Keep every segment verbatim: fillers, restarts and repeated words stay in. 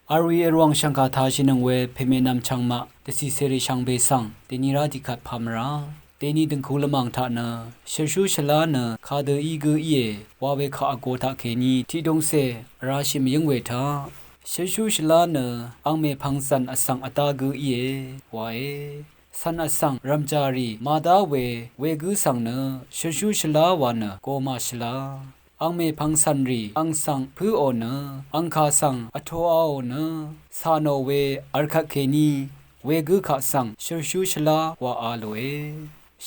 Arwi èrwàng shv̀ngkà tashìnøng we pèmènvm chvngmaq dvcìcèrì shvngbe svng dèni rá tiqkvt pà mvrá dèni døngku lvmàng taq nø shø̀lshú shvlá nø kadø í gǿ íe wa we kaq vgo taqkèní tiqdungcè vrashì mvyǿng we taq shø̀lshú shvlá nø angmè pvngcv̀n vsvng vdá gǿ íe wae. Cv̀n vsvng rv̀mjàrì màdá we wegǿ svng nø shø̀lshú shvlá wa nø gomà shvlá. Angmè pvngcv̀nrì ang svng pǿò nø angkà svng vtoaò nø cà nò we vl kvtkèní wegǿ kaq svng shø̀lshú shvlá wa a lòe.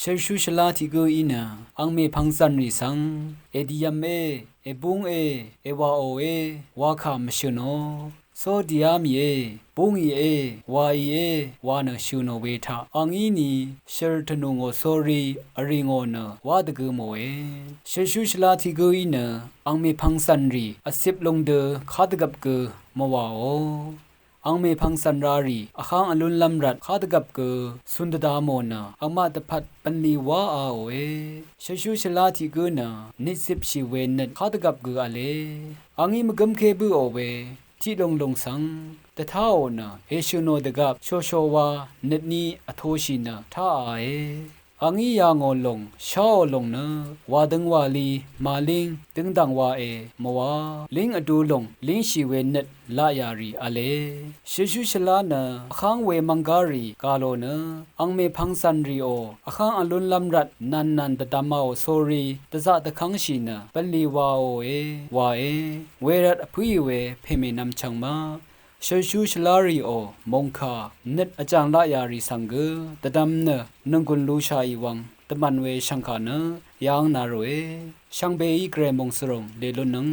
Shø̀lshú shvlá tiq gǿ í nø angmè pvngcv̀nrì svng èdìyv̀me, èbúnge, èwàòe wa kà mvshø̀ nò. Só dìá mìe, búngìe, wàìe wa nø shø̀ nò we taq angí ni shø̀l tvnù ngò sórí vrì ngò nø wá dvgø mòe. Shø̀lshú shvlá tiq gǿ í nø angmè pvngcv̀nrì vcip lung dø kadvgvp gø mvwàò. Angmè pvngcv̀n rarì vháng vlúnlv́m rvt kadvgvp gø cun dvda mò nø angmaq dvpvt bv̀nlì wáaòe. Shø̀lshú shvlá tiq gǿ nø nitcipshì we nøt kadvgvp gø v̄le. Angí mvgǿmké bǿò we tiq lung lung svng dvtáò nø èshø̀ nò dvgvp shòshò wa nøt ní vtoshì nø táàe. Angí yà ngò lòng sháò lòng nø wàdøng wàli màlíng døngdv̀ng wae mvwá líng vdu lòng língshì we nøt laq yà rì v̄le. Shø̀lshú shvlá nø vháng we mvnggá rì gà lò nø angmè pvngcv̀n rìò vháng vlúnlv́m rvt nv̀nnv̀n dvdvmaò sórí dvzaq dvkv́ngshì nø bv̀nlì wàòe wae. Wervt vpǿì we pèmènvm chv̀ng ma shø̀lshú shvlá rìò mòngkà nøt vjàng laq yà rì svng gø dvdvm nø nònggùn lushàì wvng dvmv̀n we shv̀ngkà nø yà àng nà ròe. Shvngbeí gvray mòngsvròng lèlúnnøng